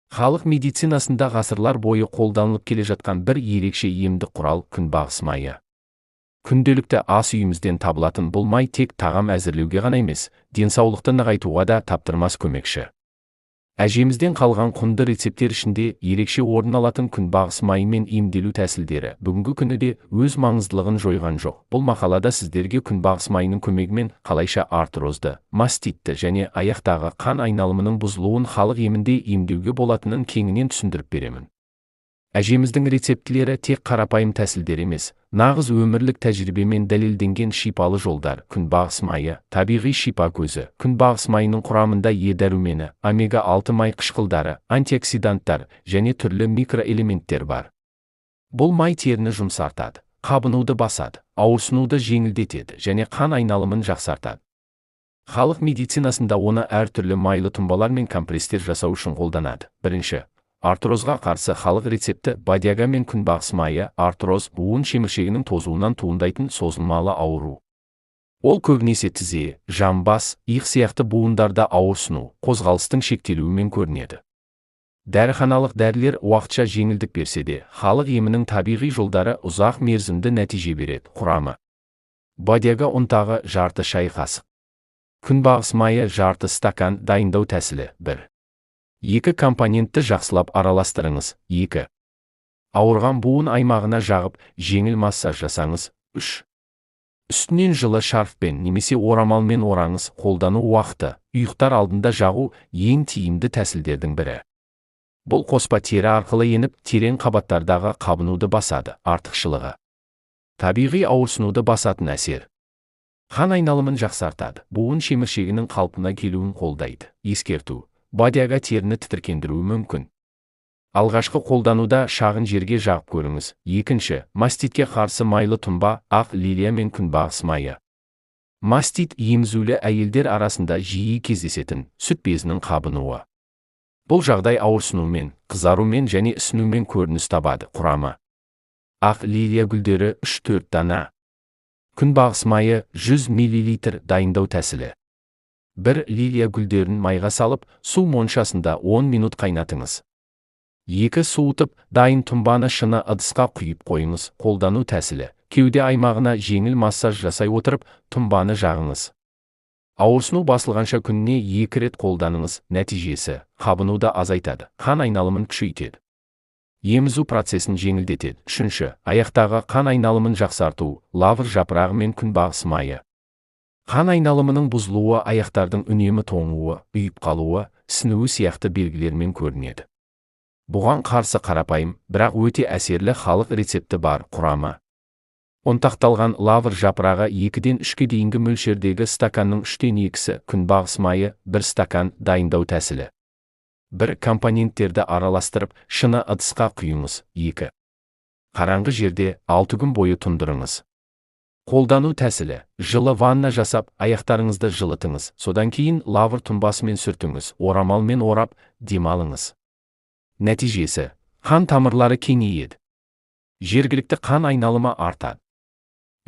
Халық медицинасында ғасырлар бойы қолданылып келе жатқан бір ерекше емдік құрал күнбағыс майы. Күнделікті ас үйімізден табылатын бұл май тек тағам әзірлеуге ғана емес, денсаулықты нығайтуға да таптырмас көмекші. Әжемізден қалған құнды рецепттер ішінде ерекше орын алатын күнбағыс майымен емделу тәсілдері бүгінгі күні де өз маңыздылығын жойған жоқ. Бұл мақалада сіздерге күнбағыс майының көмегімен қалайша артрозды, маститті және аяқтағы қан айналымының бұзылуын халық емінде емдеуге болатынын кеңінен түсіндіріп беремін. Әжеміздің рецептілері тек қарапайым тәсілдер емес, нағыз өмірлік тәжірибемен дәлелденген шипалы жолдар. Күнбағыс майы табиғи шипа көзі. Күнбағыс майының құрамында Е дәрумені, омега-6 май қышқылдары, антиоксиданттар және түрлі микроэлементтер бар. Бұл май теріні жұмсартады, қабынуды басады, ауырсынуды жеңілдетеді және қан айналымын жақсартады. Халық медицинасында оны әртүрлі майлы тұнбалар мен компресстер жасау үшін қолданады. Бірінші, артрозға қарсы халық рецепті: бадяга мен күнбағыс майы. Артроз – буын шеміршегінің тозуынан туындайтын созылмалы ауру. Ол көбінесе тізе, жамбас, иық сияқты буындарда ауырсыну, қозғалыстың шектелуімен көрінеді. Дәріханалық дәрілер уақытша жеңілдік берсе де, халық емінің табиғи жолдары ұзақ мерзімді нәтиже береді. Құрамы: бадяга ұнтағы жарты шай қасық, күнбағыс майы жарты стакан. Дайындау тәсілі: 1. Екі компонентті жақсылап араластырыңыз. 2. Ауырған буын аймағына жағып, жеңіл массаж жасаңыз. 3. Үстінен жылы шарфпен немесе орамалмен ораңыз. Қолдану уақыты: ұйықтар алдында жағу ең тиімді тәсілдердің бірі. Бұл қоспа тері арқылы еніп, терең қабаттардағы қабынуды басады. Артықшылығы: табиғи ауырсынуды басатын әсер. Қан айналымын жақсартады, буын шеміршегінің қалпына келуін қолдайды. Ескерту: бадяга теріні тітіркендіруі мүмкін. Алғашқы қолдануда шағын жерге жағып көріңіз. Екінші, маститке қарсы майлы тұнба: ақ лилия мен күнбағыс майы. Мастит – емізулі әйелдер арасында жиі кездесетін сүт безінің қабынуы. Бұл жағдай ауырсынумен, қызарумен және ісінумен көрініс табады. Құрамы: ақ лилия гүлдері 3-4 дана, күнбағыс майы 100 мл. Дайындау тәсілі: 1. Лилия гүлдерін майға салып, су моншасында 10 минут қайнатыңыз. 2. Суытып, дайын тұнбаны шыны ыдысқа құйып қойыңыз. Қолдану тәсілі: кеуде аймағына жеңіл массаж жасай отырып, тұнбаны жағыңыз. Ауырсыну басылғанша күніне 2 рет қолданыңыз. Нәтижесі: қабынуды азайтады, қан айналымын күшейтеді, емізу процесін жеңілдетеді. Үшінші, аяқтағы қан айналымын жақсарту: лавр жапырағы мен күнбағыс майы. Қан айналымының бұзылуы аяқтардың үнемі тоңуы, ұйып қалуы, ісінуі сияқты белгілермен көрінеді. Бұған қарсы қарапайым, бірақ өте әсерлі халық рецепті бар. Құрамы: ұнтақталған лавр жапырағы 2-ден 3-ке дейінгі мөлшердегі стаканның 2/3-сі, күнбағыс майы 1 стакан. Дайындау тәсілі: 1. Компоненттерді араластырып, шыны ыдысқа құйыңыз. 2. Қараңғы жерде 6 күн бойы тұндырыңыз. Қолдану тәсілі: жылы ванна жасап, аяқтарыңызды жылытыңыз. Содан кейін лавр тұнбасымен сүртіңіз, орамалмен орап, демалыңыз. Нәтижесі: қан тамырлары кеңейеді. Жергілікті қан айналымы артады.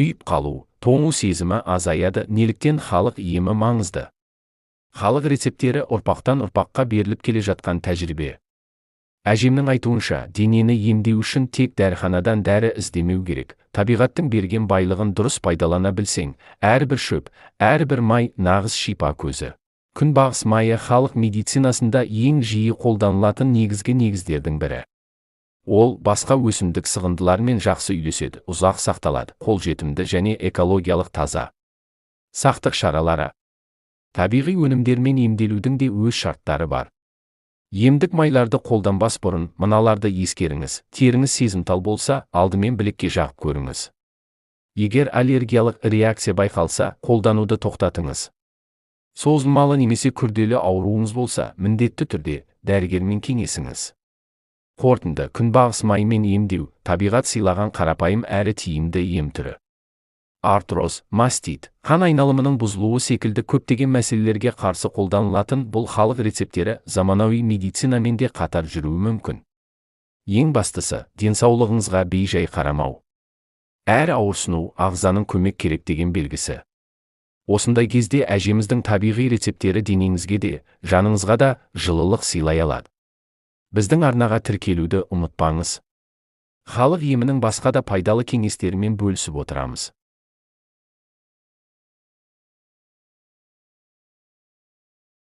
Ұйып қалу, тоңу сезімі азаяды. Неліктен халық емі маңызды? Халық рецепттері ұрпақтан ұрпаққа беріліп келе жатқан тәжірибе. Әжемнің айтуынша, денені емдеу үшін тек дәріханадан дәрі іздемеу керек. Табиғаттың берген байлығын дұрыс пайдалана білсең, әрбір шөп, әрбір май нағыз шипа көзі. Күнбағыс майы халық медицинасында ең жиі қолданылатын негізгі негіздердің бірі. Ол басқа өсімдік сығындыларымен жақсы үйлеседі, ұзақ сақталады, қолжетімді және экологиялық таза. Сақтық шаралары. Табиғи өнімдермен емделудің де өз шарттары бар. Емдік майларды қолданбас бұрын мыналарды ескеріңіз. Теріңіз сезімтал болса, алдымен білекке жағып көріңіз. Егер аллергиялық реакция байқалса, қолдануды тоқтатыңыз. Созылмалы немесе күрделі ауруыңыз болса, міндетті түрде дәрігермен кеңесіңіз. Қорытынды: күнбағыс майымен емдеу – табиғат сыйлаған қарапайым әрі тиімді ем түрі. Артроз, мастит, қан айналымының бұзылуы секілді көптеген мәселелерге қарсы қолданылатын бұл халық рецепттері заманауи медицинамен де қатар жүруі мүмкін. Ең бастысы, денсаулығыңызға бей-жай қарамау. Әр ауырсыну ағзаның көмек керек деген белгісі. Осындай кезде әжеміздің табиғи рецепттері денеңізге де, жаныңызға да жылылық сыйлай алады. Біздің арнаға тіркелуді ұмытпаңыз. Халық емінің басқа да пайдалы кеңестерімен бөлісіп отырамыз.